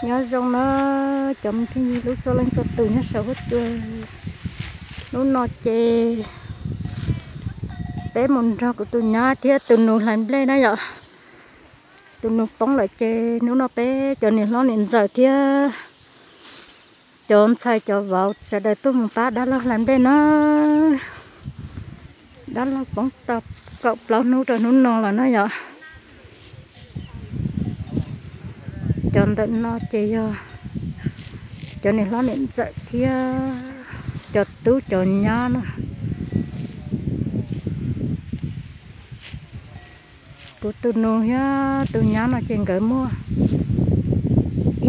Nyob zoo na cov me phooj ywg hlub txhua leej txhua tus nyob saum huab cua. Hnub no ces peb mus nrog kuv tus nyab thiab tus nus hlais nplej na yom. Tus nus poob lawm ces hnub no peb cov niam hlob niam ntxawm thiab cov ntxhais cov vauv sawv daws tuaj mus pab dab laug hlais nplej na. Dab laug poob tau kaum plaub hnub rau hnub no lawm na yom. Cov ntawm no ces yog cov niam hlob niam ntxawm thiab cov tub cov nyab no. Kuv tus nus thiab tus nyab no ces nkawd muaj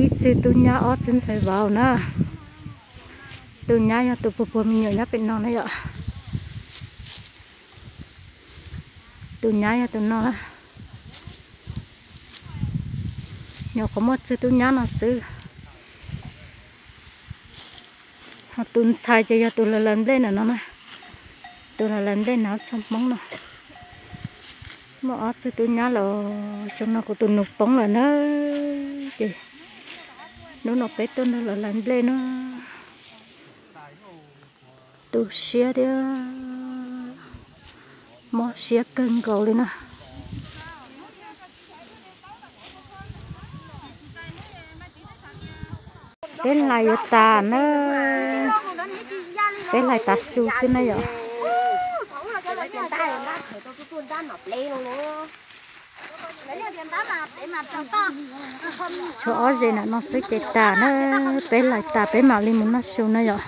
ib txwg tub nyab ob txwg ntxhais vauv na. Tus nyab yog tus puag puag me nyuam nyob pem no na yom. Tus nyab yog tus no, nyuam qhuav muaj txwg tub nyab no xwb. Ho tus ntxhais ces yog tus hlais nplej ntawm no na, tus hlais nplej hnav txog hmoob no. Muaj ob txwg tub nyab los xyoo no kuv tus nus poob lawm na. Ces hnub no peb tuaj nrog lawv hlais nplej na. Tu siab thiab mob siab kawg nkaus li na. Peb hlais yuav tas na, peb hlais tav su xwb na yom. Tshuav ob zes nram no xwb ces tas na, peb hlais tas peb mam li mus noj su na yom.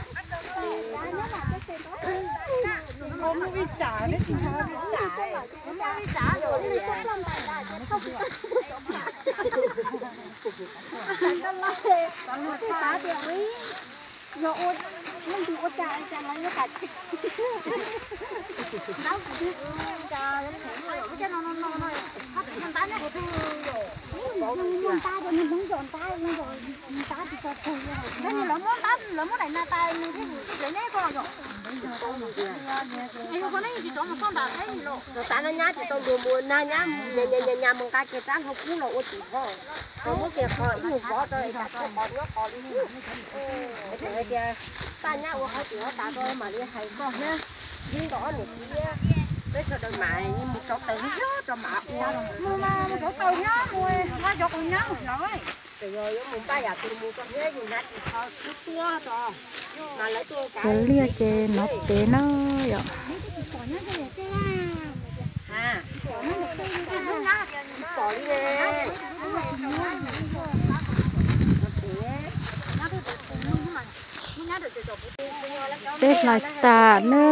Nyab tsis tau mus na, nyab nyas nyas mus nqa kiag rab hlau kub los ua tim hov, muab kiag qho ib mus vov rau tas qho qos nyob qos li. Hais tias taj nyab ua qhov twg tas rau mam li hais koj thiab, yeeb nkaus ob niam txiv, peb sawv daws mam mus rauv taws rau mam ua. Mus mas mus rauv taws thiab mus, ua cov qos nyab mus lawm. Ces yog yuav mus npaj yam twg mus rau thiab yus nyab tsis tau tub tuab rau. Cov liaj ces nov tev na yom. Peb hlais tas na.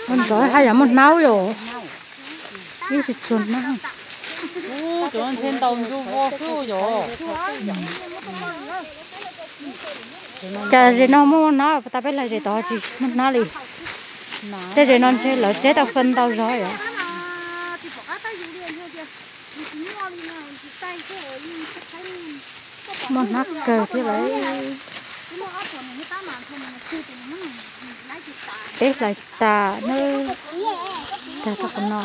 Ua ntxov haj yam muaj hnab yom. Ib tsis txuag hnab. Cov ntshe ntaus ncu vo xwb yom. Cas zem no muaj hnab, tas peb hlais zem tod tsis muaj hnab li. Tej zem no ntshe lawv tseb tau fab ntau zog yom. Muaj hnab kawg thiab lawm. Peb hlais tas na, tag rau qhov no,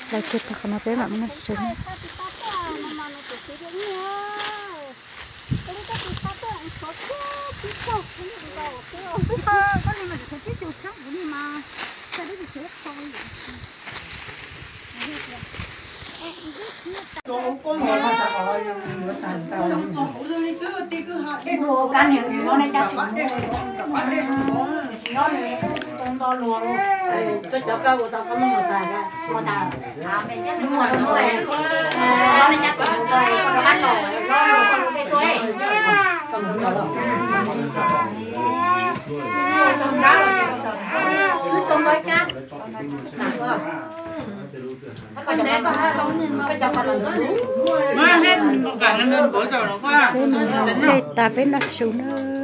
hlais kiag tag qhov no peb mam mus noj su. Peb noj hle tas peb noj su na.